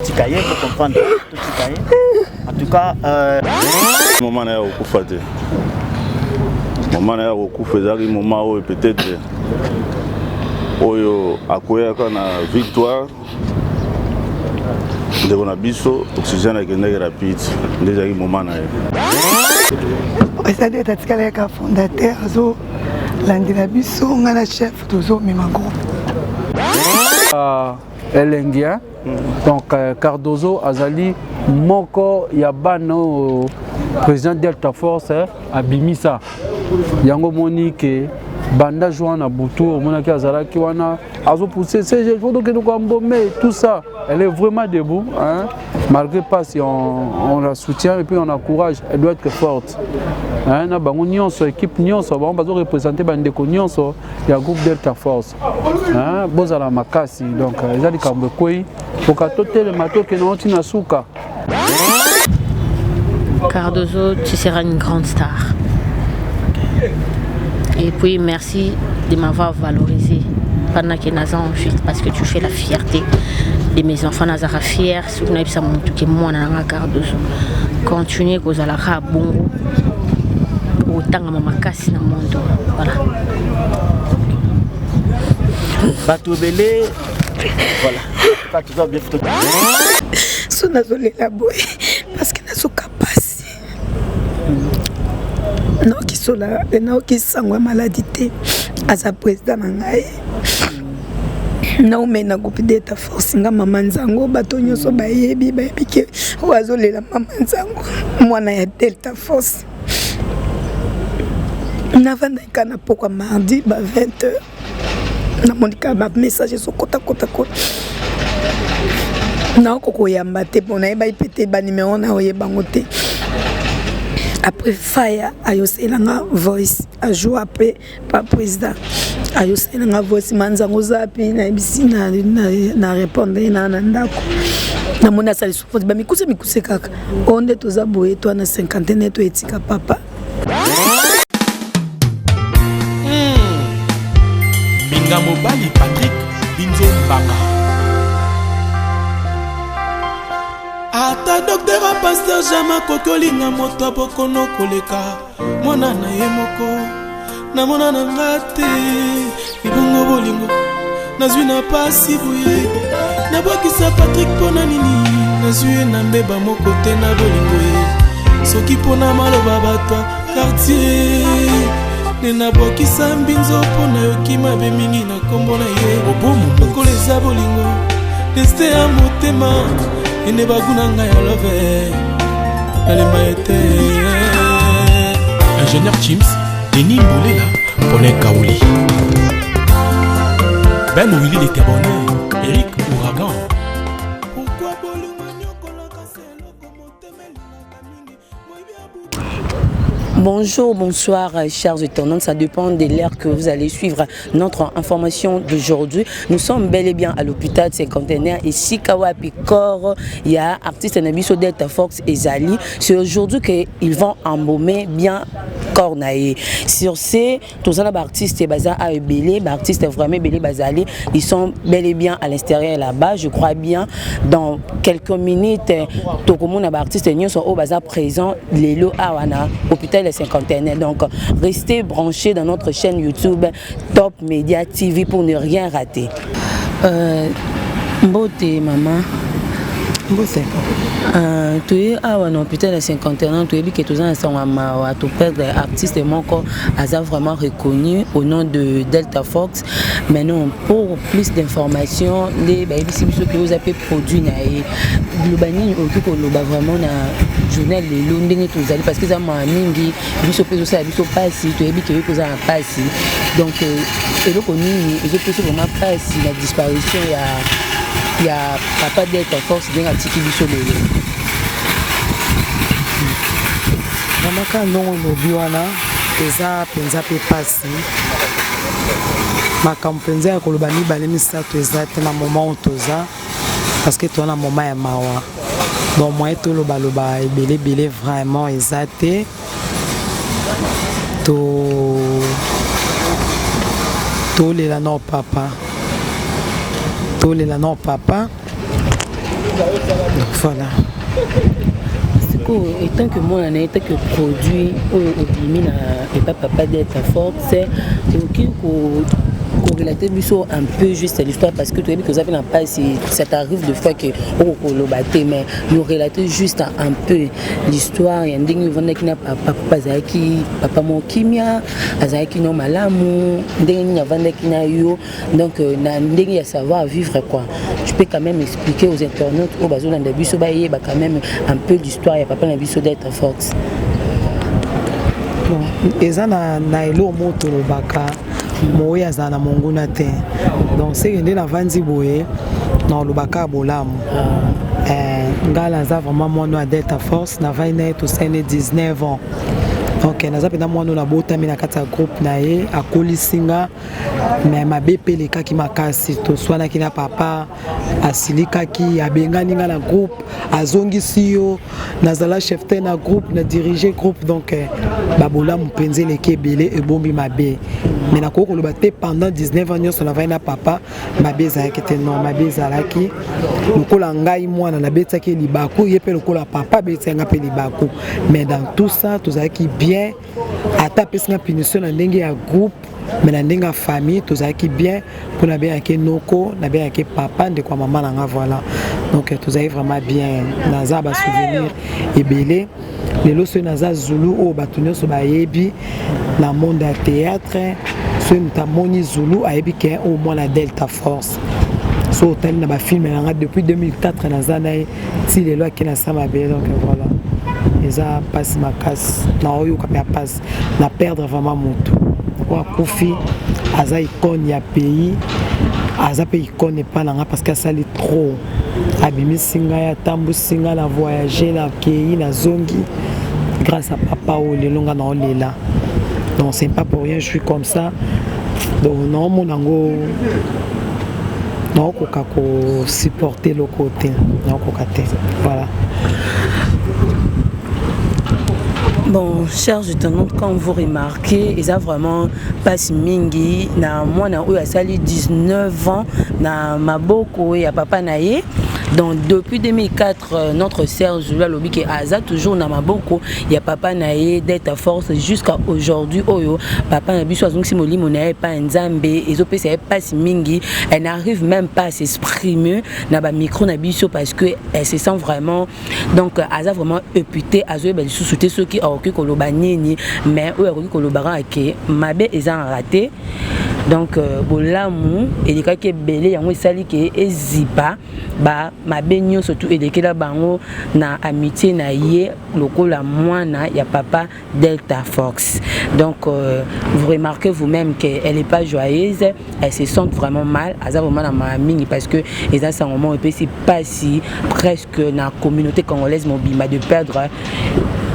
Tika ye ko comprendre totika ye en tout cas euh... moment na ya kokufa te moment na ya kokufa ezalaki moment oyo peut-être oyo akweyaka na victoire ndeko na biso oxygène akendaki rapide nde ezalaki moment na ye président ete atikalaki kaka fondateur azolandela biso ngai na chef tozomema groupe uh, elengi hein? Donc euh, Cardozo azali moko ya bana oyo président Delta Force eh, abimisa yango moni ke banda jour na butu omonaki azalaki wana azopousse CG faut tokende koambome tout ça. Elle est vraiment debout hein? Malgré pasi on la soutient et puis on encourage, elle doit être forte hein? Na bango nyonso, équipe nyonso bango bazo représenter bandeko nyonso ya groupe Delta Force hein? Bozala makasi donc eza likambo ekwei poka totelema tokende ngo ntina suka. Cardozo, tu seras une grande star. Et puis merci de m'avoir valorisé pendant que naza en vie parce que tu fais la fierté de mes enfants. Nazara fier soki nayebisa motu ke mwana nanga Cardozo continue kozalaka bongo, otangama makasi na monde. Voilà. Bato ebele, voilà, toza bien. So nazolela boye parce que nazoka pasi, naoki sola, naoki sango ya maladi te. Aza président na ngai, naume na groupe Delta Force. Nga mama Nzango, bato nyonso bayebi, bayebi ke oyo azolela mama Nzango, mwana ya Delta Force. Navandaki kaka na pokwa mardi ba 20 heures, namoni kaka bamessage ezokotakotakota, naoko koyamba te mpo nayebaki mpe te banimero na oyebango te. Après faya ayoselanga voice ajour, après pa président ayoselanga voice: "Manzango, oza mpe?" Nayebisi na répondre ye na ndako. Namoni asali souffrance, bamikuse mikuse kaka oyo nde toza boye to na cinquantaine to etika papa. Minga mobali Patrik Binzo Mbaka. Ata docteur a pasteur jamais akoki olinga moto abokono koleka mwana na ye moko. Namona na nga te ebongo bolingo nazwi na pasi boye. Nabwakisa Patrik mpo na nini? Nazwi ye na mbeba moko te na bolingo ye. Soki mpo na maloba bato ya quartier nde nabwakisa mbinzo, mpo nayoki mabe mingi na nkombo na ye. Lokola eza bolingo deste ya motema ende bagu na ngai ya love, nalemba ye te. Ingénieur Chims, Denis Mbolela, Paulin Kaouli, Ben Willy de Tabonnet, Eric Ouragan. Pourquoi bolingo nyokolaka se eloko motema elingaka mingi moyibi abu? Bonjour, bonsoir, chers internautes. Ça dépend de l'heure que vous allez suivre notre information d'aujourd'hui. Nous sommes bel et bien à l'hôpital cinquantenaire et esika wapi corps ya artiste na biso Delta Force ezali. C'est aujourd'hui qu'ils vont embaumer bien corps na ye. Sur ce, toza ba artiste baza à ebele, ba artiste vraiment ebele bazali, ils sont bel et bien à l'extérieur là-bas. Je crois bien dans quelques minutes tokomona ba artiste nyonso oyo baza présent lelo awa na hôpital ya cinquantenaire. Donc restez branchés dans notre chaîne YouTube Top Media TV pour ne rien rater. Mbote mama. Mbote. Toye awa na hôpital ya cinquantenaire, toyebi ke toza na sango ya mawa, toperdre artiste moko aza vraiment reconnu au nom de Delta Force. Maintenant, pour plus d'informations, nde bayebisi biso ke oza mpe produit na ye. Loba nini okoki koloba vraiment na journal lelo ndenge tozali, parce que eza mawa mingi, biso mpe ezosala biso mpasi, toyebi ke oyebi koza na mpasi. Donc eloko nini ezopesa vraiment mpasi na disparition ya papa Delta Force ndenge atiki biso lelo? Vraiment, kaka ndongo olobi wana, eza mpenza mpe mpasi. Makambo mpenza ya koloba mibale misato eza te na moment oyo toza, parce que toza na moment ya mawa. Donc moyen tolobaloba ebele ebele vraiment eza te. To tolela no papa, tolela no papa. Voilà. Sikoyo etant que mwana na ye, tant que produit oyo obimi na epa papa Delta Force, okoki korelate biso un peu juste l'histoire, parce que toyebi koza mpe na mpasi, ça t'arrive de fois que okokoloba te, mais nous relater juste un peu l'histoire ya ndenge ovandaki na papa. Papa azalaki papa moko kimia, azalaki no malamu, ndenge nini avandaki na yo, donc na ndenge ya savoir vivre quoi. Tu peux quand même expliquer aux internautes oyo bazolanda biso, bayeba quand même un peu l'histoire ya papa na biso Delta Force? Bon, eza na eloko moko tolobaka, moyi azala na monguna te. Donc seke nde navandi boye, na olobaka bolamu. Ngai naza vraiment mwana ya Delta Force. Navandi na ye, tosali 19 ans. Donc naza mpenza mwana oyo nabotami na kati ya groupe na ye, akolisi nga. Mais mabe mpe elekaki makasi, toswanaki na papa, asilikaki, abengani nga na groupe, azongisi yo. Nazala chef te na groupe, na dirige groupe. Donc babolamu mpenza eleki ebele, ebombi mabe. Mais nakoki koloba te pendant 19 ans nyonso navandi na papa, mabe ezalaki te. Non, mabe ezalaki. Lokola ngai mwana nabetiaki libaku, ye mpe lokola papa abetiaki nga mpe libaku. Mais dans tout ça tozalaki bien. Ata apesi nga punition na ndenge ya groupe, mais na ndenge ya famille tozalaki bien, mpo nabengaki noko, nabengaki papa, ndeko ya mama na nga. Voilà, donc tozalaki vraiment bien. Naza basouvenir ebele. Lelo soki naza Zulu oyo bato nyonso bayebi na monde ya théâtre, soki moto amoni Zulu, ayebi ke oyo mwana Delta Force. So otali na bafilme na nga depuis 2004, naza na ye ti lelo ake na sa mabe. Donc voilà, eza mpasi makasi na oyoka mpe ya mpasi na perdre vraiment motu oyo akufi. Aza icône ya pays, aza mpe icône epa na nga, parce que asali trop, abimisi ngai, atambusi ngai na voyage, nakei, nazongi grâce à papa oyo lelo nga naolela. Donc c'est pas pour rien je suis comme ça. Donc naomona yango, naokoka kosupporter eloko te, naokoka te. Voilà. Bon, chers internautes, comme vous remarquez, eza vraiment mpasi mingi na mwana oyo asali 19 ans na maboko ya papa na ye. Donc depuis 2004, notre sœur Zulu alobi ke aza toujours na maboko ya papa na ye Delta Force jusqu'à aujourd'hui oyo papa na biso azongisi molimo na ye epai Nzambe. Ezopesa ye mpasi mingi, elle n'arrive même pas à s'exprimer na bamicro na biso parce que elle se sent vraiment, donc aza vraiment éputé, azoyeba lisusu te soki akoki koloba nini. Mais oyo akoki koloba kaka ke mabe ezangaka te. Donc bolamu elekaki ebele, yango esali ke ezipa ba mabe nyonso tu elekela bango na amitié na ye lokola mwana ya papa Delta Force. Donc vous remarquez vous-même qu'elle n'est pas joyeuse, elle se sent vraiment mal, aza vraiment na mawa mingi, parce que eza sango moko epesi pasi presque na communauté congolaise mobimba de perdre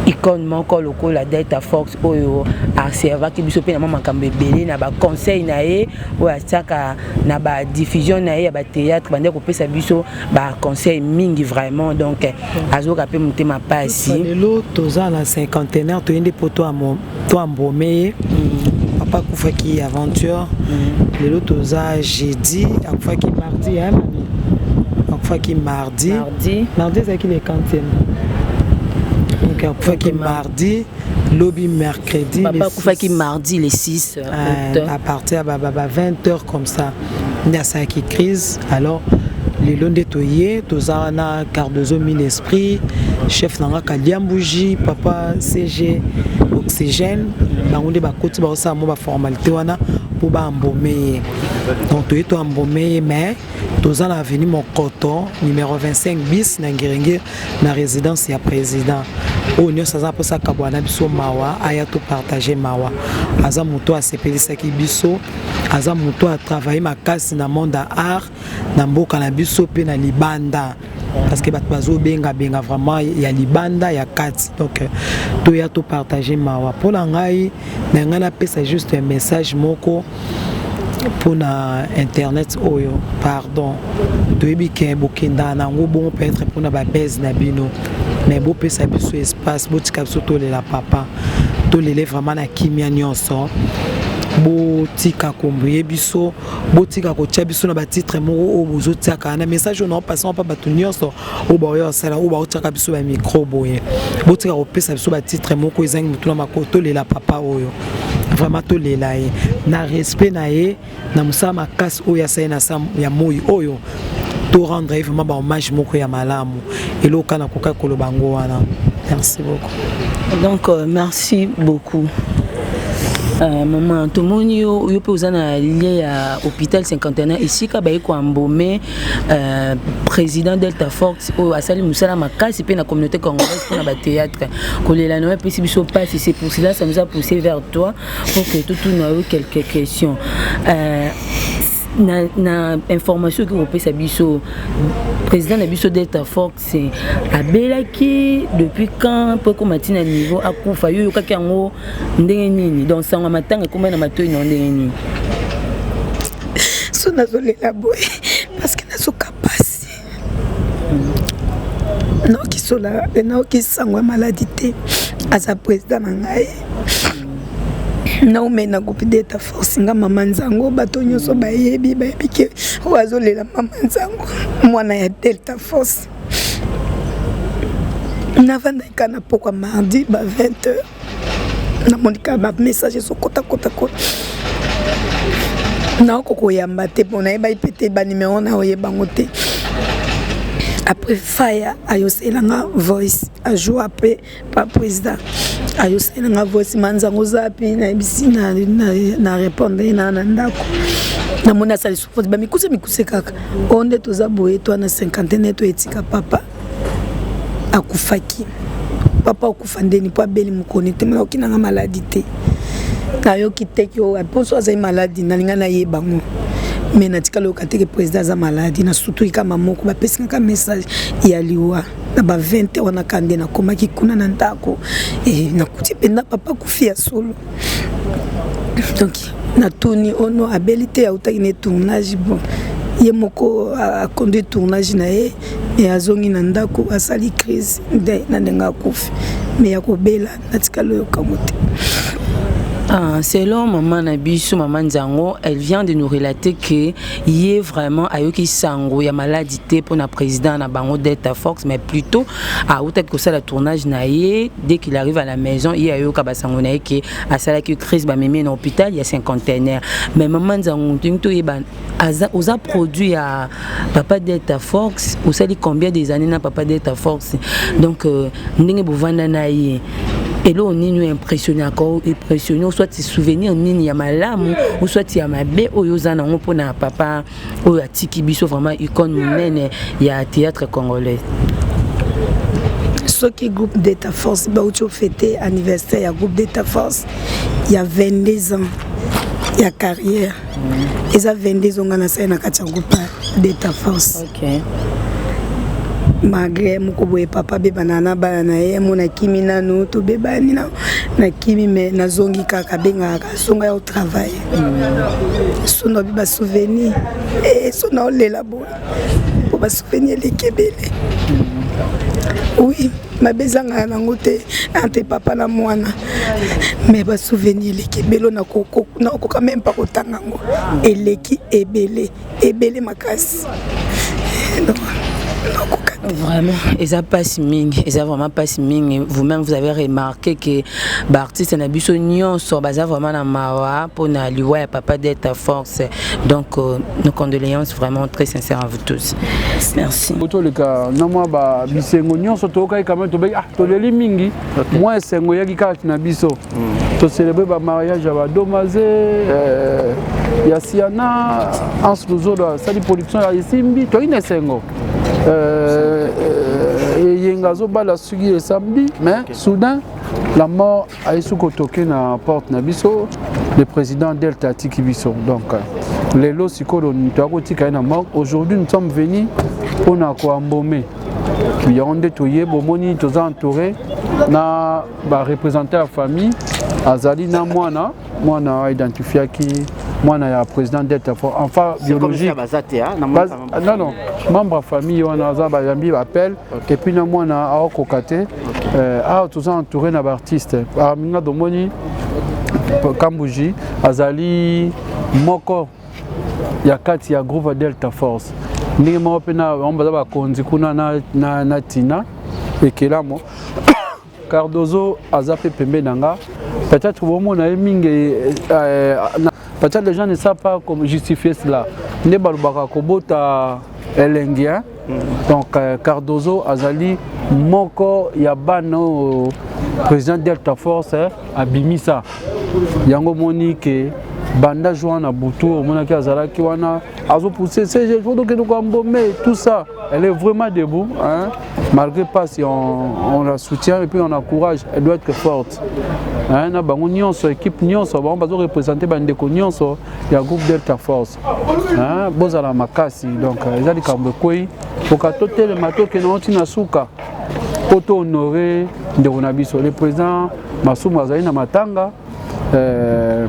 icône moko lokola Delta Force oyo aservaki biso mpe na mwa makambo ebele na baconseil na ye oyo atiaka na badiffusion na ye ya bathéâtre, bande kopesa biso baconseil mingi vraiment. Donc azoyoka mpe motema pasi. Lelo toza na cinquantenaire, toyende mpo toembaumer ye. Papa akufaki aventure. Lelo toza jeudi, akufaki mardi, hein, mami? Akufaki mardi. Mardi. Mardi ezalaki le quantième. Donc akufaki mardi, lobi mercredi. Papa akufaki mardi le 6 août à partir ya ba 20 heures comme ça nde asalaki crise. Alors lelo nde toye, toza wana, Cardozo Mille Esprit, chef na nga Kaliambuji, papa CG Oxygène, bango nde bakoti, baosala mo baformalité wana mpo baembaumer ye. Donc toye toembaumer ye, mais toza na avenue Mokoto numéro 25 bis na Ngerenge, na résidence ya président. Oyo nyonso aza mposa akabwana na biso mawa, aya topartage mawa. Aza moto asepelisaki biso, aza moto atravaille makasi na monde ya art na mboka na biso mpe na libanda, parce que bato bazobengabenga vraiment ya libanda, ya kati. Donc toya topartage mawa. Mpo na ngai, na ngai napesa juste un message moko mpona internet oyo. Pardon, toyebi ke bokendaka nango bongo peut-être mpona babese na bino, mais bopesa biso espace, botika biso tolela papa, tolele vraiment na kimia nyonso. Botika kombuye biso, botika kotia biso na batitre moko oyo bozotiaka na message oyo naopasa mpa bato nyonso oyo baoya kosala, oyo baotiaka biso bamicro boye. Botika kopesa biso batitre moko ezangi motu na makolo. Tolela papa oyo, vraiment tolela ye na respect na ye, na mosala makasi oyo asali na sa ya moi oyo. To rendre ye vraiment bahommage moko ya malamu. Eloko kaka nakoka koloba yango wana. Merci beaucoup. Donc merci beaucoup. Maman, tomoni yo, yo mpe oza na lieu ya hôpital 51, esika baye koembaumer président Delta Force oyo asali mosala makasi mpe na communauté congolaise mpona bathéâtre. Kolela na yo epesi biso mpasi. C'est pour cela, ça nous a poussé vers toi pour que totuna yo quelques questions. Na information okoki kopesa biso, président na biso Delta Force abelaki depuis quand mpo ekóma ntina niveau akufa? Yo oyokaki yango ndenge nini? Donc sango ya matanga ekóma na matoi na yo ndenge nini? So nazolela boye parce que nazoka pasi. Naoki sola, naoki sango ya maladie te. Aza président na ngai, naume na groupe Delta Force. Nga mama Nzango, bato nyonso bayebi, bayebi ke oyo azolela mama Nzango, mwana ya Delta Force. Navandaki kaka na pokwa mardi ba 20 heures, namoni kaka bamessage ezokotakotakota, naoko koyamba te mpo nayebaki mpe te banimero na oyebango te. Après Faya ayoselanga voice, ajour après pa président ayoselanga voice: "Manzango, ozapi?" Nayebisi na répondre ye na ndako. Namoni asali souffrance, bamikuse mikuse kaka oyo nde toza boye to na cinquantaine to etika papa akufaki. Papa akufa ndeni mpo abeli mokoni te, nayoki nanga maladie te, nayoki te ke mposo azali maladie. Nalinga nayeba ngo mais natikali oyoka te ke président aza maladie. Nasutuki kama moko, bapesingaka message ya liwa na ba 20 wana ka nde nakomaki kuna na ndako, nakuti mpenza papa akufi ya solo. Donc natuni ono abeli te, autaki ne tournage. Bon, ye moko aconduit tournage na ye e, azongi na ndako, asali crise nde na ndenge akufi. Mais ya kobela natikali oyokango te. Ah, selon maman na biso, maman Nzango, elle vient de nous relater que ye vraiment ayoki sango ya maladie te pour na président na bango Delta Force, mais plutôt autaki kosala tournage na ye. Dès qu'il arrive à la maison, ye ayoka basango na ye ke asalaki crise, bamemi na hôpital ya cinquantenaire. Mais maman Nzango, tolingi toyeba, oza produit ya papa Delta Force, osali combien des années na papa Delta Force? Donc ndenge bovanda na ye, eloko nini oyo impressionnaka, impressionné, soit souvenir nini ya malamu ou soit ya mabe oyo oza nango mpona papa oyo atiki biso, vraiment icône monene ya théâtre congolais? Soki groupe Delta Force bauti ofêter anniversaire ya groupe Delta Force ya 22 ans ya carrière, eza 22 ans nga nasali na kati ya groupe Delta Force. Malgré moko boye papa abebana na bana na ye, mo nakimi nanu, tobebani, nakimi, mais nazongi kaka, abengaka azonga ya otravaille. So nabi basouvenir, so naolela boye po basouvenir eleki ebele. Oui, mabe ezangaka nango te entre papa na mwana, mais basouvenir eleki ebele, nakoka même pa kotanga yango, eleki ebele ebele makasi. Nakoka. Vraiment, eza mpasi mingi, eza vraiment mpasi mingi. Vous-même, vous avez remarqué que baartiste na biso nyonso baza vraiment na mawa mpona liwa ya papa Delta Force. Donc nos condoléances vraiment très sincères à vous tous. Merci. Toleka na mwa bisengo nyonso toyokaki quand même, tobeki, ah, toleli mingi, mwa esengo eyaki kaka na biso. Tocélébre bamariage ya badomaze, ya Siana Anse Luzolo, asali production ya esimbi, toyaki na esengo. Eyenga azobala soki esamedi, mais soudain la mort aye soki kotoke na porte na biso, le président Delta atiki biso. Donc lelo sikoyo toya kotika ye na mort. Aujourd'hui nous sommes venus mpona koembaumer yango nde toye. Bomoni, toza entouré na bareprésentant ya famille, azali na mwana, mwana identifiaki mwana ya président Delta Force, enfant biologique, non non, membre ya famille wana aza, bayambi baappel et puis na mwana aokoka te. Awa toza entouré na baartiste aminga, tomoni Kambuji azali moko ya kati ya groupe Delta Force ndenge moko mpe na bango baza bakonzi kuna na, na, na Tina ekelamo Cardozo aza mpe pembeni na nga peut-être bomona ye mingi euh, peut-être les gens ne savent pas comment justifier cela nde balobaka kobota elengi hein? Mm. Donc euh, Cardozo azali moko ya bana oyo président Delta Force eh, abimisa yango moni ke banda jour na butu omonaki azalaki wana azopousse CG faut tokende koambome tout ça elle est vraiment debout hein? Malgré pasi on, on la soutient et puis on encourage elle doit être forte hein? Na bango nyonso équipe nyonso bango bazo représenter bandeko nyonso ya groupe Delta Force hein? Bozala makasi donc eza likambo ekwei poka totelema tokende ngo ntina suka mpo to honore ndeko na biso le président Masumu azali na matanga euh,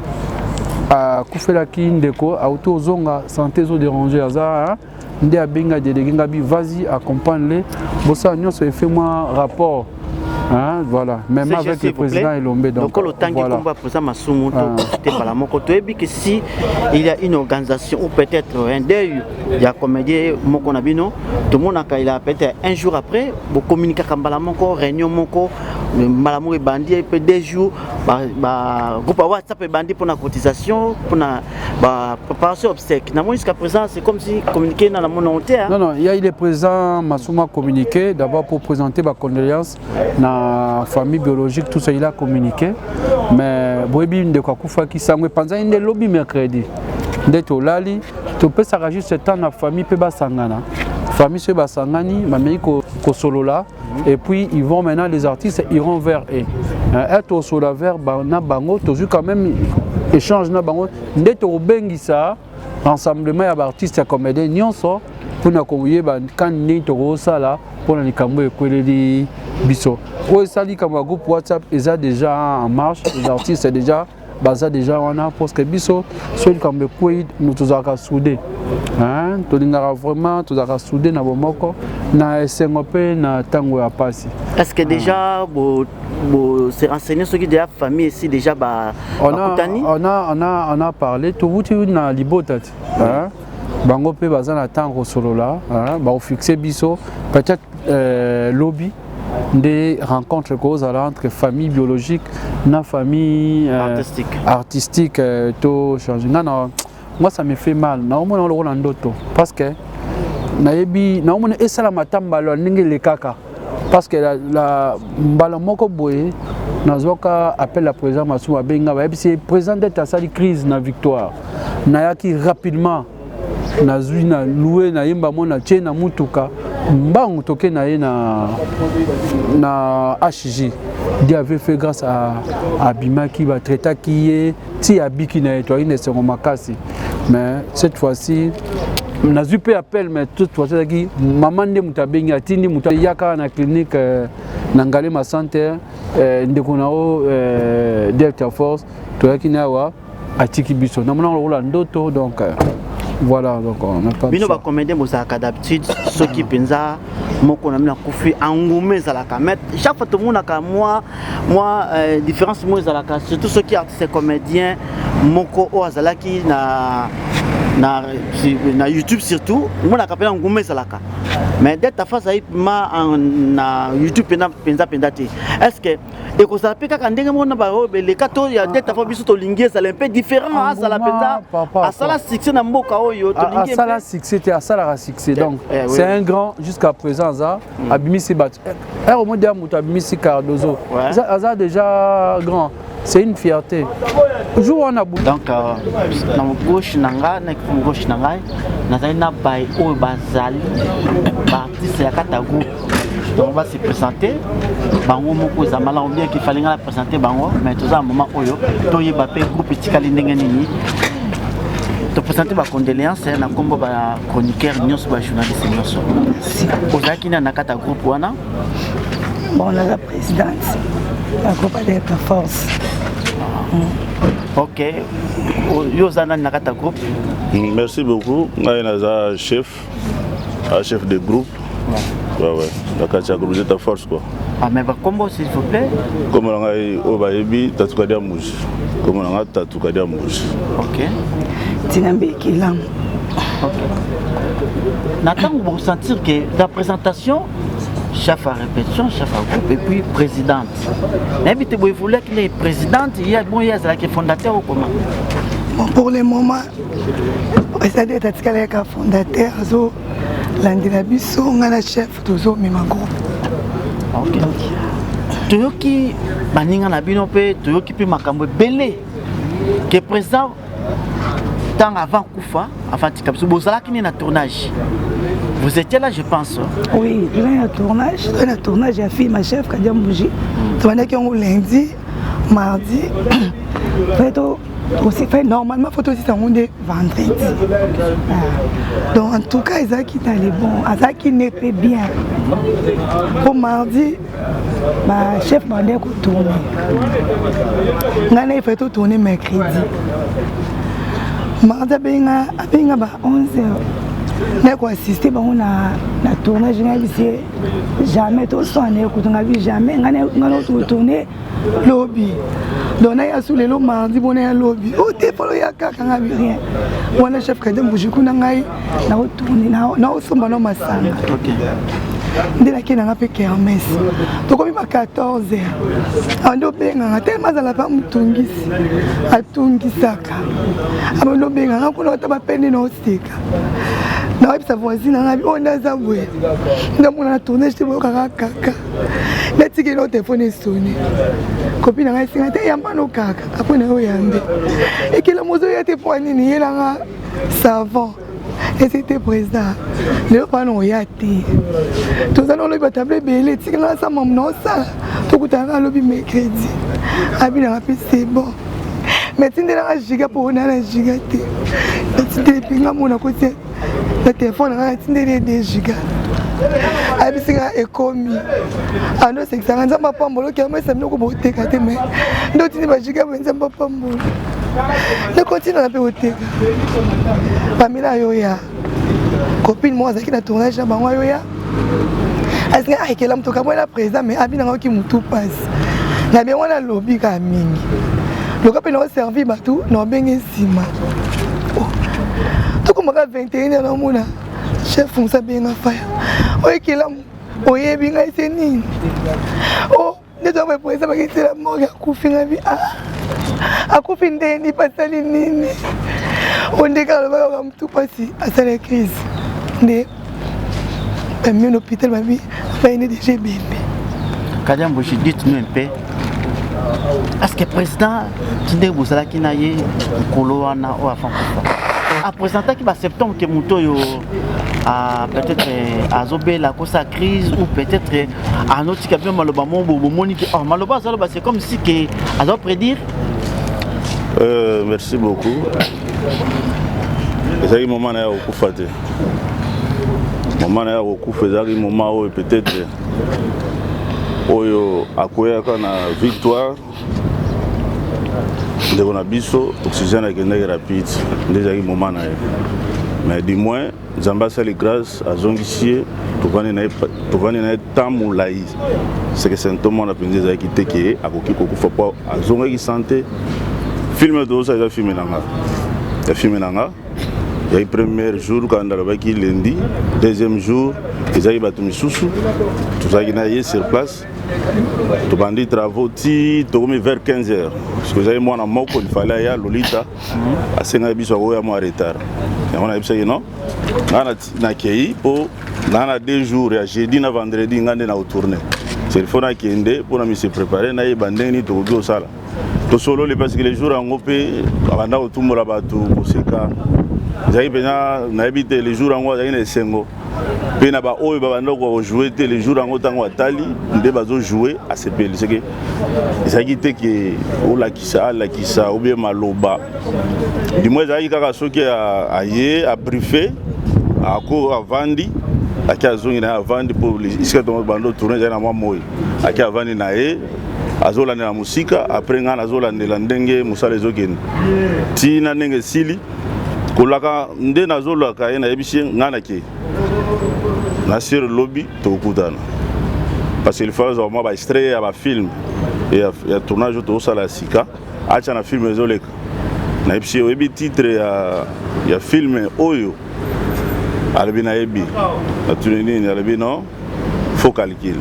akufelaki ndeko auti ozonga santé ezoderange aza hein? Nde abenga délégué ngabi vas-y accompagne les bosala nyonso et fait moi rapport hein, voilà même avec le président Elombe donc lokolo tangi voilà. Komba président Masumu to te mbala moko toyebi que si il y a une organisation ou peut-être un deuil ya comédien moko na bino tomonaka il a peut-être un jour après bocommuniquaka mbala moko réunion moko mbala moko ebandi pe deux jours ba, ba groupe ya WhatsApp ebandi mpona cotisation mpona ba préparation obsèque namoni jusqu'à présent c'est comme si communiqué na namoni yango te. Non, non, il y a il est présent Massouma communiqué d'abord pour présenter ma condoléance na famille biologique tout ça il a communiqué mais boyebi ndeko akufaki sango epanzani nde lobi mercredi nde tolali topesaka juste temps na famille mpe basangana famille soki basangani bamei kosolola et puis ils vont maintenant les artistes iront vers eux être osolola vers na bango tozwi quand même échange na bango nde tokobengisa rassemblement ya baartiste ya comédien nyonso mpona koyeba kani ndenge tokosala mpona likambo ekweleli biso oyo esali likambo ya groupe WhatsApp eza déjà en marche les artistes déjà baza déjà wana parce que biso soki likambo ekwei tozalaka soude tolingaka vraiment tozalaka soude na bomoko na esengo mpe na ntango ya mpasi. Est ce que déjà bo, bo se renseigner soki déjà famille esi déjà ba on a, on a, on a, on a parlé towuti na libota ti hein? Bango mpe baza na ntango kosolola bakofixe biso peut-être euh, lobi nde rencontre kozala entre famille biologique na famille euh, artistique, artistique euh, to change nga na moi ça me fait mal naomona lokola ndoto parce que nayebi naomona esalama ata mbala ya ndenge elekaka parce que la, la mbala moko boye nazwaka appel ya président Masumu abenga bayebisi président ndete asali crise na victoire nayaki rapidement nazwi na loue nayemba mo na tie na mutuka mbangu toke na ye na, na HG Dieu avait fait grâce à abimaki batraitaki ye ti abiki na ye toyaki na esengo makasi mais cette fois-ci nazwi mpe appel mais toute fois ezalaki mama nde moto abengi atindi moto eyaka na clinique euh, na Ngalema Center euh, ndeko na yo euh, Delta Force toyaki na awa atiki biso namona lokola ndoto donc voilà donc on n'a pas bino bacomédien bozalaka d'habitude soki mpenza moko na bino akufi engouement ezalaka mais chaque fois tomonaka mwa mwa euh, différence moko ezalaka surtout soki artiste comédien moko oyo azalaki na na, na YouTube surtout omonaka mpenza engouement ezalaka mais Delta Force azali ma na YouTube mpenza mpenza mpenza te est ce que ekozala mpe kaka ndenge moko na baoyo beleka to ya Delta Force biso tolingi ezala un peu différent azala mpenza asala succès na mboka oyo tolingi asala succès te asalaka succès donc eh, oui. C'est un grand jusqu'à présent aza mm. abimisi bato ere omoi deya moto abimisi Cardozo ouais. Aza déjà grand c'est une fierté jour wana donc euh, na gauche na ngai na gauche na ngai nazali na baye oyo bazali baartiste ya kati ya groupe donc ba se présenter bango moko eza malamu bien qu'il fallait nga na présenter bango mais toza na moment oyo toyeba mpe groupe etikali ndenge nini topresente bacondoléance na nkombo bachroniqueur nyonso bajournaliste nyonso ozalaki nani na kati ya groupe wana. Bon, naza présidente ya groupe Delta Force. Ok, yo oza nani na kati ya groupe? Merci beaucoup ngai naza chef chef de groupe. Ouais, ouais. Na kati ya groupe Delta Force quoi. Ah mais bakombo s'il vous plaît. Kombo na ngai oyo bayebi Tatu Kadia Mbuji. Kombo na ngai Tatu Kadia Mbuji. OK. Tina Mbekela. OK. Na ntango bosentir que la présentation chef à répétition, chef à groupe et puis présidente. Nayebi te boevoluaki nde présidente ye bon ye azalaki fondateur ou comment? Bon, pour le moment, président atikala kaka fondateur azolandela biso ngai na chef tozomema groupe. Ok. Toyoki baninga na bino mpe toyoki mpe makambo ebele ke président ntango avant kufa avant tika biso bozalaki nde na tournage. Vous étiez là, je pense. Oui, tozalaki na tournage, tozalaki na tournage ya film ya chef Kadia Mbuji. Tobandaki yango lundi, mardi. Fait to aussi fait normalement faut tosisa yango nde vendredi. Ah. Donc en tout cas ezalaki dans les bons, azalaki ne mpe bien. Po mardi ba chef bandaki kotourne. Ngai na ye fallait totourne mercredi. Mardi abenga abenga ba 11 heures naye koassiste bango na, na tournage nayebisi ye jamais toswana ye kutu ngabi jamais ngai na tourne lobi donc naya su lelo mardi bona ya lobi o te falo ya kaka ngabi rien wana chef kade mbuji kuna ngai naotourne naosomba no masanga nde nakei nanga mpe kermes tokomi ba 14 heures ande obenganga telema azala mpe amotungisi atungisaka abandi obenganga kuna ata bapende na oseka nayebisa voisine nanga bi oyo nde aza boye ndamona na tournage te boyokaka kaka natikeli no telefone esone kopi na ngai esenga te yamba no kaka apres na yo oyambe ekela mozoya te mpo nini yelanga savon esi te président lelo mpana oya te toza na olobi batable ebele etikala na mamu na osala tokutanaka alobi mercredi abinaka mpe c'est bon mais tindelanga giga mpo ona na giga te natindeli mpe nga mona kotia na telefone nanga natindeli ye 2 giga ayebisi nga ekomi ando osekisanga nzambe apambola okeyama esa biloko boteka te mai nde otindi bagiga boye nzambe apambola nakontina na mpe koteka pamela ayoya copine moko azalaki na tournage na bango ayoya asinga ayekela moto kamwe na président mais abinanga oki motu mpasi na bien wana alobi kaka mingi loka mpe naoservi bato na obenge nsima tokomaka 21 heure naomona chef mosa abenga faya oyekela oyebi ngai se nini o nde toyamba président bakisela morgue akufi ngai bi ah akufi ndeni pasali nini ondeka alobaka kaka motu mpasi asala crise nde bamemi na hôpital babi bayini deja ebembe. Kadia Mbuji, dites-nous un peu est-ce que président tinde bozalaki na ye mokolo wana oyo avant kufa apresentaki basymptôme ke moto oyo peut-être azobela akosa crise ou peut-être anotika bino maloba mo bomoni ke oh, maloba azaloba c'est comme si ke azo prédire? Merci beaucoup. Ezalaki moment na ya kokufa te. Moment na ya kokufa ezalaki moment oyo peut-être oyo akweyaka na victoire ndeko na biso oxygène akendaki rapide nde ezalaki moment na ye. Mais du moins Nzambe asali grâce azongisi ye tovandi na ye temps molai seke symptôme wana mpenza ezalaki te ke akoki kokufa mpo azongaki santé. Film tozosala eza film na nga ya film na nga ezalaki premier jour kaka alobaki lundi, deuxième jour ezalaki bato misusu tozalaki na ye sur place. Tobandi travaux ti tokomi vers 15 heures parce que ezalaki mwana moko il fallait aya Lolita asengaki biso akoya mwa retard. Yango nayebisaki non, ngai nakei mpo naa na 2 jours ya jeudi na vendredi ngai nde na kotourne il faut nakende mpona mise préparer nayeba ndenge nini tokoki kosala. Tosololi parce que le jour yango mpe abanda kotumbola bato koseka ezalaki mpenza nayebi te le jour yango azalaki na esengo mpe na baoyo babanda kojoue te le jour yango ntango atali nde bazojoue asepeli seke ezalaki te ke olakisa alakisa obie maloba du moins ezalaki kaka soki aye abriefe ako avandi ake azongi na ye avandi mpo esika bando tourne ezali na mwa moi ake avandi na ye azolandela mosika après ngai nazolandela ndenge mosala ezokende ntina ndenge esili kolaka nde nazolaka ye nayebisi ye ngai nakei. Na sur lobi tokokutana parce qu'il faut azwa mwa baextrait ya bafilm ya, ya tournage oyo tozosala ya sika, atya na film ezoleka. Nayebisi ye, oyebi titre ya, ya film oyo? Alobi nayebi. Natuni nini? Alobi non, faux calcul.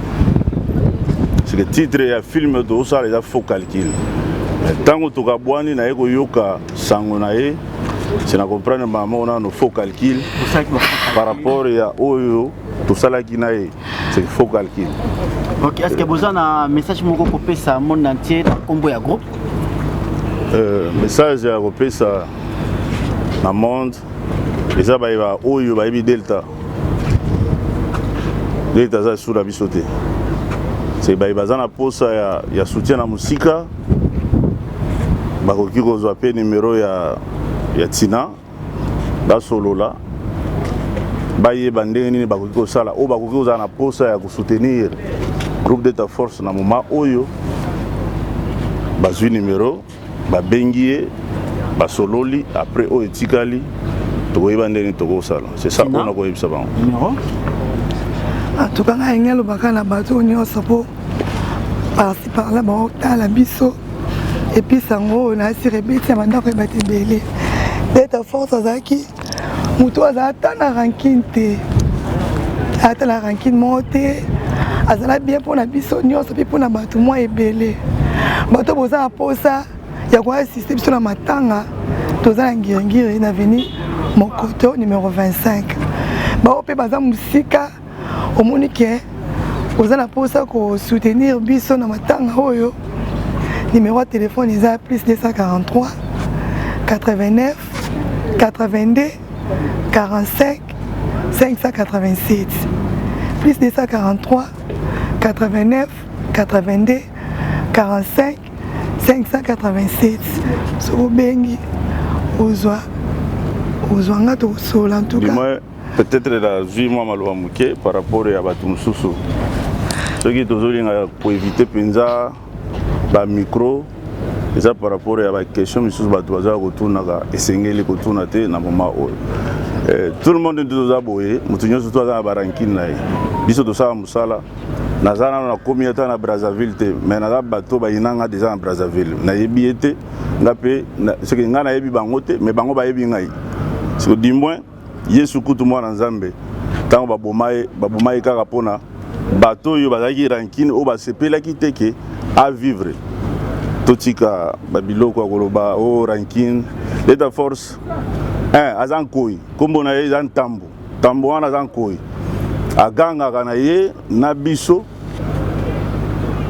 C'est que titre ya film oyo tozosala eza faux calcul. Ntango tokabwani, naye koyoka sango na ye, c'est na comprendre mama oyo nano faux calcul par rapport ya oyo tosalaki na ye, c'est faux calcul. Ok, est ce que boza na message moko kopesa monde entier na nkombo ya groupe? Message ya kopesa na monde eza bayeba oyo bayebi Delta. Delta aza lisusu na biso te. Se baye baza na posa ya soutien na mosika, bakoki kozwa mpe numero ya Tina, basolola, bayeba ndenge nini bakoki kosala. Oyo bakoki kozala na posa ya kosoutenir groupe Delta Force na moment oyo, bazwi numero, babengi ye, basololi. Après oyo etikali, tokoyeba ndenge tokosala. C'est ça oyo nakoyebisa bango. Numéro? En tout cas, ngai alobaka na bato nyonso mpo par-ci par-là baotala biso. Epis yango oyo naasir ebeti ya bandako ya bato ebele. Delta Force azalaki moto azala ata na rancune te, ata na rancune moko te. Azala bien mpona biso nyonso mpe mpona bato mwa ebele. Bato boza na mposa ya koassiste biso na matanga, toza na Ngiringiri, na avenue Mokoto numéro 25. Bao mpe baza mosika, omoni ke oza na mposa kosoutenir biso na matanga oyo, numéro ya telefone eza plus 243 89 82 45 587, plus 243 89 82 45 587. Soki obengi, ozwa nga, tokosola en tout Du cas. Moins peut-être nazwi mwa maloba moke par rapport ya bato mosusu. Soki tozolinga koéviter mpenza bamicro, eza par rapport ya baquestion misusu bato baza kotunaka, esengeli kotuna te na moment oyo. Tout le monde nde toza boye, moto nyonso to aza na barancune na ye. Biso tosala mosala. Naza nano nakomi ata na Brazzaville te, mais naza bato bayinanga déjà na Brazzaville. Nayebi ye te, nga mpe soki ngai nayebi bango te, mais bango bayebi ngai. Siko du moins Yesu kutu, mwana Nzambe, ntango baboma ye, baboma ye kaka mpona bato oyo bazalaki rancune, oyo basepelaki te ke avivre. Totika babiloko ya koloba o oh, rancune. Delta Force aza nkoi, nkombo na ye eza Ntambo. Ntambo wana aza nkoi, agangaka na ye na biso,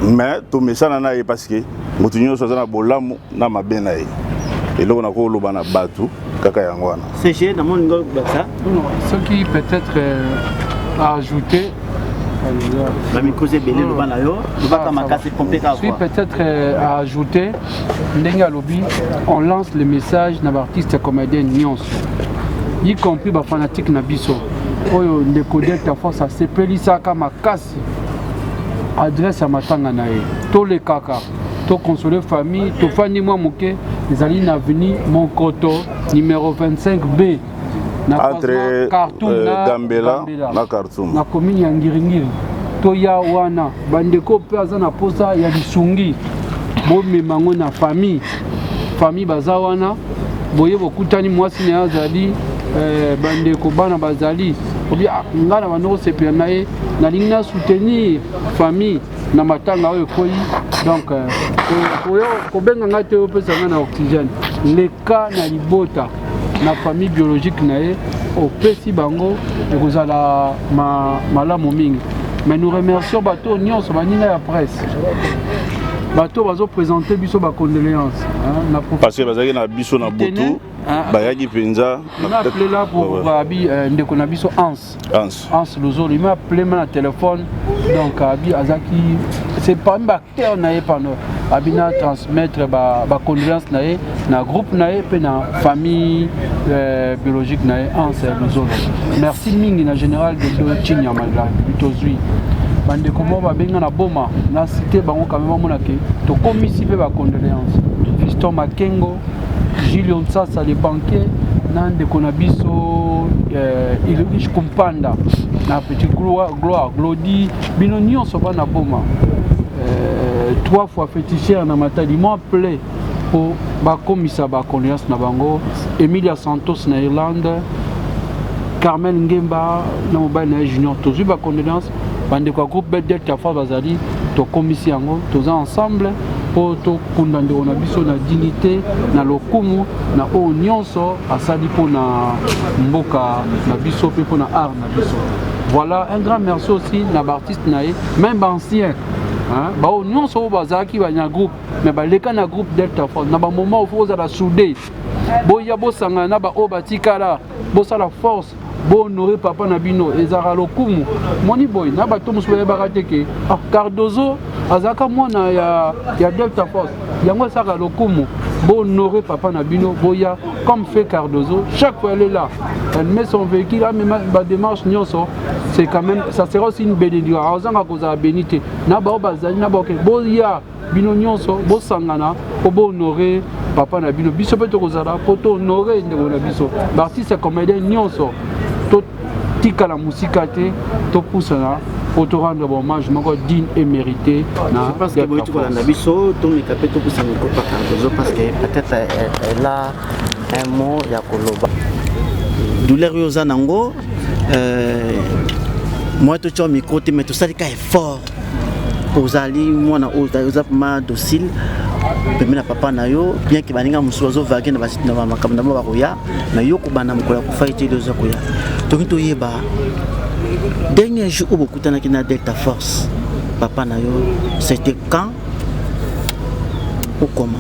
mais tomesana na ye parce que moto nyonso aza na bolamu na mabe na ye. Eloko na koloba na bato kaka yango wana. CG, namoni ngo bakisa. Soki peut-être à ajouter. Bamicro ebele, loba na yo, lobaka makasi, pompe kaka. Soki peut-être à ajouter, ndenge alobi, on lance le message na baartiste comédien nyonso, y compris bafanatique na biso oyo ndeko Delta Force asepelisaka makasi. Adresse ya matanga na ye, tolekaka toconsole famille. Tofandi mwa moke, ezali na avenue Monkoto numéro 25 B, na entre Khartoum na Gambela, na Khartoum. Na commune ya Ngiringiri. Toya wana, bandeko mpe aza na posa ya lisungi, bomema yango na famille. Famille baza wana, boye bokutani, mwasi na ye azali, bandeko, bana bazali. Obi ah, ngai na bando kosepela na ye, nalingi na soutenir famille na matanga oyo ekoyi. Donc kobenga ngai te, opesa ngai na oxygène. Leka na libota, na famille biologique na ye, opesi bango, ekozala malamu mingi. Mais nous remercions bato nyonso, baninga ya presse, bato bazoprésente biso bacondoléance. Parce que bazalaki na biso na butu, bayaki mpenza. Appelé là pour babi ndeko na biso Hans. Hans. Hans Luzolo, il m'a appelé na téléphone. Donc abi azaki, c'est parmi baacteur na ye pano, abi na transmettre bacondoléance na ye na groupe na ye mpe na famille biologique na ye, Hans Luzolo. Merci mingi na général Dodo Chinyama la tozwi bandeko moko babenga na Boma, na cité bango quand même, bamona ke tokomisi mpe bacondoléance. Fiston Makengo, Julio Nsasa le banquier. na ndeko na biso eh, Ilrich Kumpanda na petit gloire, gloire Glody bino nyonso bana boma eh, trois fois féticheur na Matadi moi play mpo bakomisa ba condoléances na bango Emilia Santos na Irlande Carmel Ngemba na mobali na ye Junior tozwi ba condoléances bandeko ya groupe Delta Force bazali tokomisi yango toza ensemble mpo tokunda ndeko na biso na dignité na lokumu na oyo nyonso asali mpo na mboka na biso mpe mpo na art na biso voilà un grand merci aussi na baartiste na ye même baancien baoyo nyonso oyo bazalaki na groupe mais baleka na groupe Delta Force na bamoment oyo ozala soudé boya bosangana na baoyo batikala bosala force bohonore papa na bino ezalaka lokumu moni boye na bato mosusu bayebaka te ke ah, Cardozo azalaka mwana ya, ya Delta Force yango esalaka lokumu bohonore papa na bino boya comme fait Cardozo chaque fois elle est là elle met son véhicule amema badémarche nyonso c'est quand même ça sera aussi une bénédiction azanga kozala béni te na bao bazali na baoke boya bino nyonso bosangana mpo bohonore papa na bino biso mpe tokozala mpo tohonore ndeko na biso baartiste comédien nyonso totikala mosika te topusana mpo torendre hommage moko digne et mérité na je pense que boyoti kolanda biso tomeka mpe topusa micro pa Cardozo parce que peut-être elle a un mot ya koloba douleur oyo oza nango moi totya micro te mais tosali ka effort ozali mwana oyo oza vraiment docile pembeni na papa na yo bien ke baninga mosusu bazovage na makambo na bango bakoya mais yo kobanda mokolo ya kufa ete oza koya toki toyeba dernier jour oyo bokutanaki na Delta Force papa na yo c'était quand ou comment?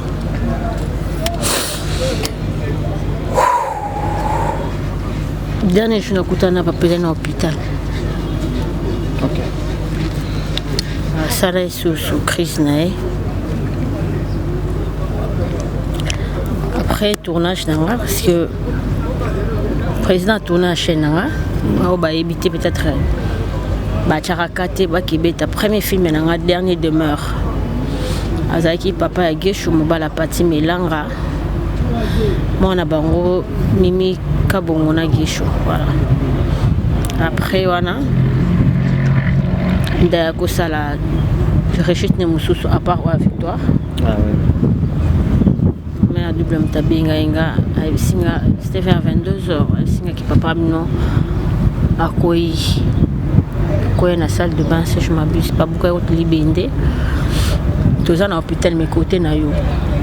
Dernier jour nakutana na papa eza na hôpital okay. Asala lisusu crise na ye après tournage na nga parce que président atourne na chaîne na nga oyo bayebi te peut-être batiakaka te bakibeta premier film na nga dernier demeure azalaki papa ya Geshu mobala Pati Melanga mwana bango Mimi Kabongo na Geshu voilà après wana ndaya kosala rechute ne mosusu à part oya victoire ah, oui. Mais double moto abengai nga ayebisi nga c'était vers 22 heures ayebisi nga ki papa bino akoyi koya na salle de bain si je m'abuse babuka yo libende toza na hôpital mais côté na yo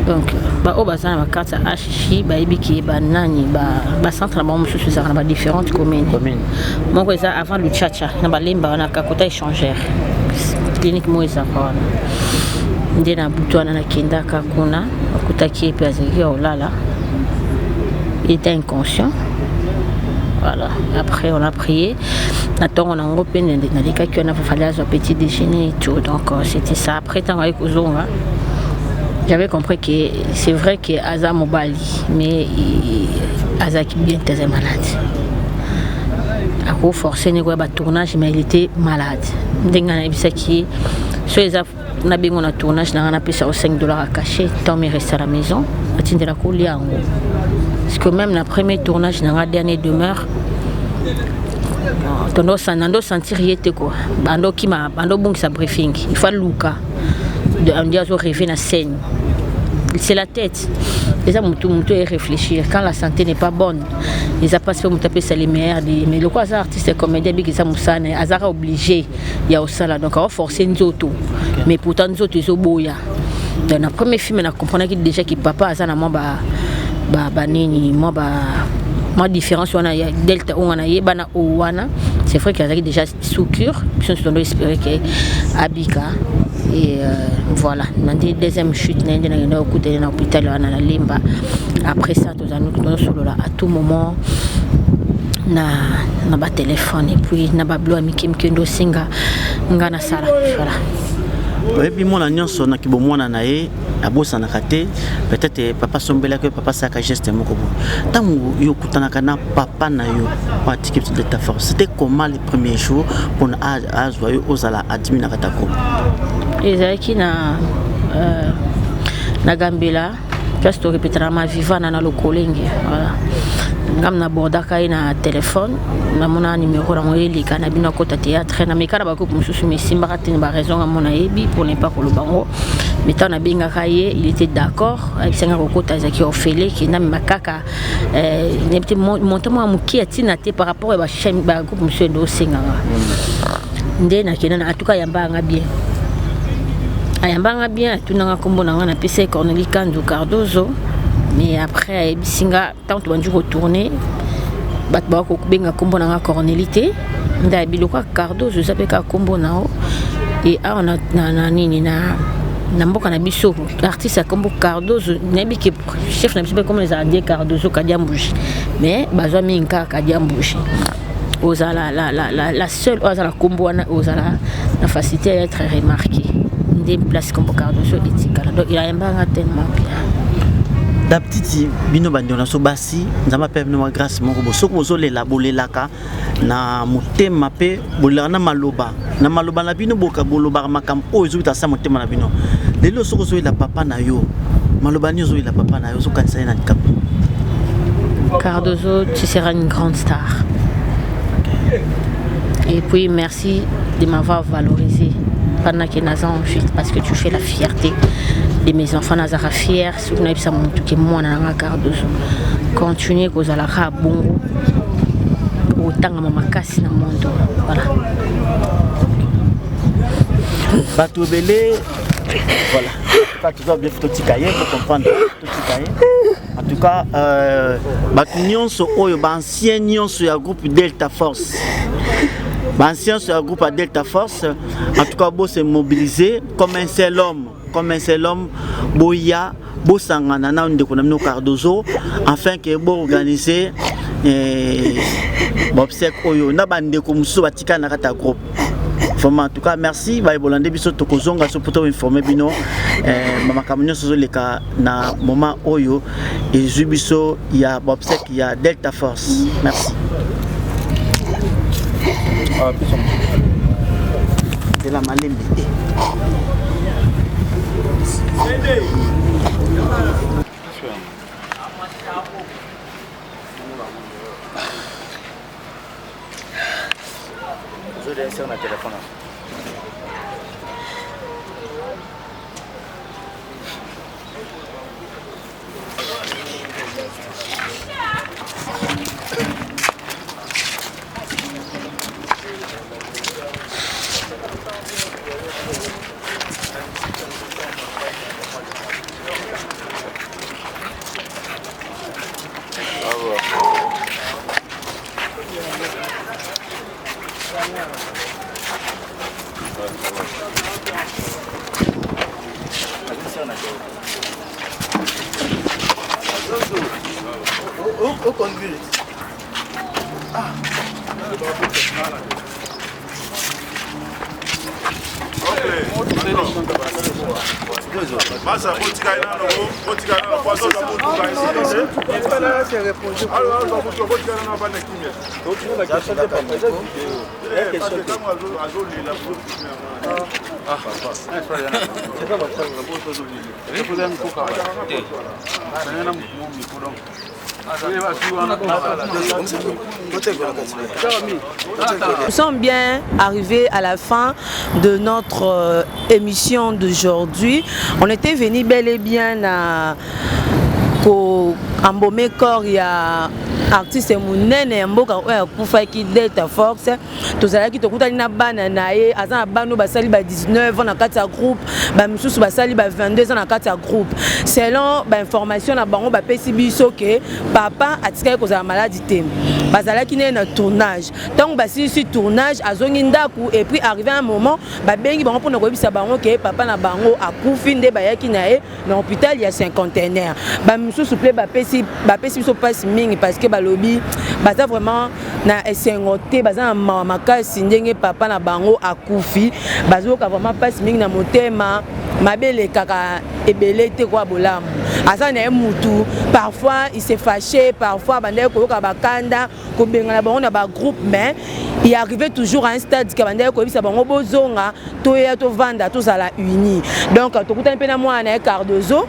donc baoyo baza na bacarte ya hj bayebi ke banani bacentre na bango mosusu ezalaka na badifférentes commune moko eza avant luchacha na balemba wana kakota échangeur clinique moko ezalaka wana nde na butu wana nakendaka kuna akutaki ye mpe azalaki ya kolala il était inconscient voilà après on a prié na ntongo nango mpe nalekaki wana fallait azwa petit déjeuner et tout donc euh, c'était ça après ntango aye kozonga j'avais compris que c'est vrai que aza mobali mais azalaki bien te aza malade akoforce ne koya batournage mais il était malade ndenge nayebisaki ye so eza nabengo na tournage nanga napesa yo 5 dollars à cachet tant mi reste à la maison atindela kolia yango parce que même na premier tournage nanga dernier demeure tondo nando sentir ye te quoi bando kima bando bungisa briefing il faut luka andi azo rêver na scène c'est la tête eza mutu mutu e réfléchir quand la santé n'est pas bonne eza mpasi mpe moto apesa les meilleurs de mais lokola aza artiste comédien biki eza mosala na ye azalaka obligé ya kosala donc aoforce nzoto mais pourtant nzoto ezoboya donc na premier film na comprenaki déjà que papa aza na mwa ba banini mwa ba mwa différence wana ya delta oyo wana yebana oyo wana c'est vrai qu'azalaki déjà sous cure biso nyonso tondo espérer ke abika et euh, voilà na nde deuxième chute na ye nde nakenda kokutana na hôpital wana na lemba après ça tozosolola à tout moment na na batelefone et puis na bablo ya mike mike nde osenga nga nasala voilà oyebi mwana nyonso na kibomwana na ye abosanaka te peut-être papa asombelaki yo papa asalaka geste moko boye ntango yo okutanaka na papa na yo oyo atiki biso delta force c'était comment le premier jour mpona azwa yo ozala adimi na kati ya groupe ezalaki na euh, na gambela place torepetana ma vivana na lokolenge voilà Ngam na bordaka ye na téléphone, namona numéro nango eleka na bino akota théâtre na meka na bagroupe mosusu mais esimbaka te na baraison nga mona yebi pour ne pas koloba ngo. Mais ntango nabengaka ye, il était d'accord, ayebisanga kokota ezalaki ofele ke namema kaka nayebi te montant moko ya moke ya ntina te par rapport ya bachaîne bagroupe mosusu ende osenganga. Nde nakenda na, en tout cas ayambaka nga bien, ayambanga bien, atunanga nkombo na nga, napesa ye Cornélie Kandu Cardozo. Mais après ayebisi nga, ntango tobandi kotourne, bato baka kobenga nkombo na nga Cornélie te, nde ayebi lokwa Cardozo eza mpe kaka nkombo na yo. E awa na, na, na nini na mboka na biso, artiste ya nkombo Cardozo, nayebi ke chef na biso mpe nkombo ezala die Cardozo Kadiambuji, mais bazwa mingi kaka Kadiambuji. Ozala la seule oyo aza na nkombo wana, ozala na facilité à être remarqué, nde place nkombo Cardozo etikala. Donc il ayembanga tellement bien. D'habitude bino bandeko na biso basi, Nzambe ape bino mwa grâce moko bo soki bozolela, bolelaka na motema mpe bolelaka na maloba, na maloba na bino boka bolobaka makambo oyo ezowuta sa motema na bino. Lelo soki ozoyela papa na yo, maloba nini ozoyela papa na yo, ozokanisa ye na likambo? Cardozo, tu seras une grande star. Et puis merci de m'avoir valorisé pendant que naza en vie, parce que tu fais la fierté de mes enfants. Nazara fier soki nayebisa motu ke mwana nanga Cardozo. Continue kozala kaka bongo, otangama makasi na monde, voilà. Bato ebele, voilà, en tout cas toza bien, totika ye, comprendre, totika ye. En tout cas bato nyonso oyo baancien nyonso ya groupe Delta Force, baancien nyonso ya groupe ya Delta Force, en tout cas bose mobiliser comme un seul homme, comme un seul homme, boya bosangana na ndeko na bino Cardozo afin ke boorganiser baobsèque oyo na bandeko mosusu batikala na kati ya groupe. Vraiment, en tout cas merci. Bayebolande biso, tokozonga so po toinforme bino makambo nyonso ezoleka na moment oyo ezwi biso ya baobsèque ya Delta Force. Merci. Zela malembe te. Na téléphone. Masa botika ye nano, botika nano po azoza motuka. Botika nano bana kimia, ntango azolela. Nous sommes bien arrivés à la fin de notre émission d'aujourd'hui. On était venu bel et bien à embaumer corps ya artiste monene ya mboka oyo akufaki, Delta Force. Tozalaki, tokutani na bana na ye. Aza na bana oyo basali ba 19 ans na kati ya groupe, bamisusu basali ba 22 ans na kati ya groupe. Selon bainformation na bango bapesi biso ke papa atikaki kozala maladi te, bazalaki nde na tournage. Ntango basilisi tournage, azongi ndako et puis arrivé un moment, babengi bango mpona koyebisa bango ke papa na bango akufi. Nde bayaki na ye na hôpital ya Cinquantenaire. Bamisusu mpe bapesi biso mpasi mingi parce que balobi baza vraiment na esengo te, baza na mawa makasi ndenge papa na bango akufi. Bazoyoka vraiment mpasi mingi na motema. Mabe elekaka ebele te kwa bolamu. Aza na ye mutu, parfois il s'est fâché, parfois bandaki koyoka bakanda kobengana bango na bagroupe, mais il arrivait toujours à un stade ke bandaki koyebisa bango bozonga, toya tovanda, tozala uni. Donc tokutani mpe na mwana na ye Cardozo.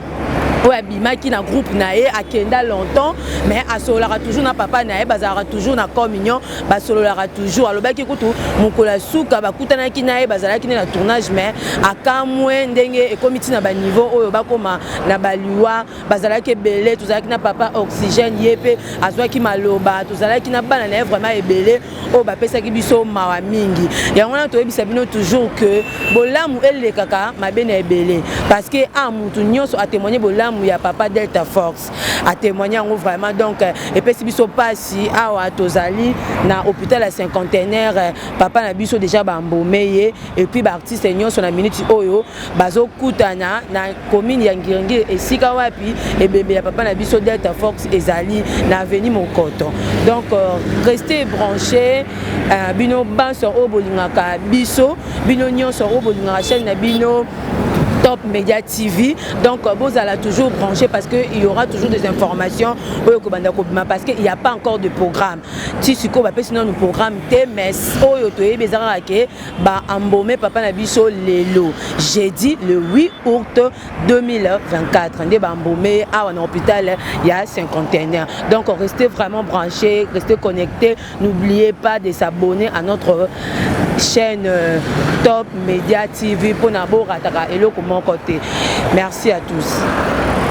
Oyo abimaki na groupe na ye, akenda longtemps, mais asololaka toujours na papa na ye, bazalaka toujours na communion, basololaka toujours. Alobaki kutu mokolo ya suka bakutanaki na ye, bazalaki nde na tournage, mais akamwe ndenge ekomi ntina baniveau oyo bakóma na baliwa. Bazalaki ebele, tozalaki na papa Oxygène, ye mpe azwaki maloba, tozalaki na bana na ye vraiment ebele oyo bapesaki biso mawa mingi. Yango wana toyebisa bino toujours que bolamu elekaka mabe na ebele, parce que a mutu nyonso atémoigne bolamu ya papa Delta Force, atémoigne yango vraiment. Donc epesi biso mpasi. Awa tozali na hôpital ya Cinquantenaire, papa na biso déjà bambome ye, et puis baartiste nyonso na minute oyo bazokutana na commune ya Ngiringiri, esika wapi ebembe ya papa na biso Delta Force ezali na avenue Mokoto. Donc restez branché, bino banso oyo bolingaka biso, bino nyonso oyo bolingaka chaîne na bino Top Media TV. Donc bozala toujours branché, parce que il y aura toujours des informations oyo kobanda kobima, parce que il y a pas encore de programme. Ti sikoyo bapesi nanu programme te, mais oyo toyebi eza kaka ke baembaume papa na biso lelo jeudi le 8 août 2024, nde baembaume awa na hôpital ya Cinquantenaire. Donc restez vraiment branchés, restez connectés, n'oubliez pas de s'abonner à notre chaîne Top Media TV mpona borataka eloko moko te. Merci à tous.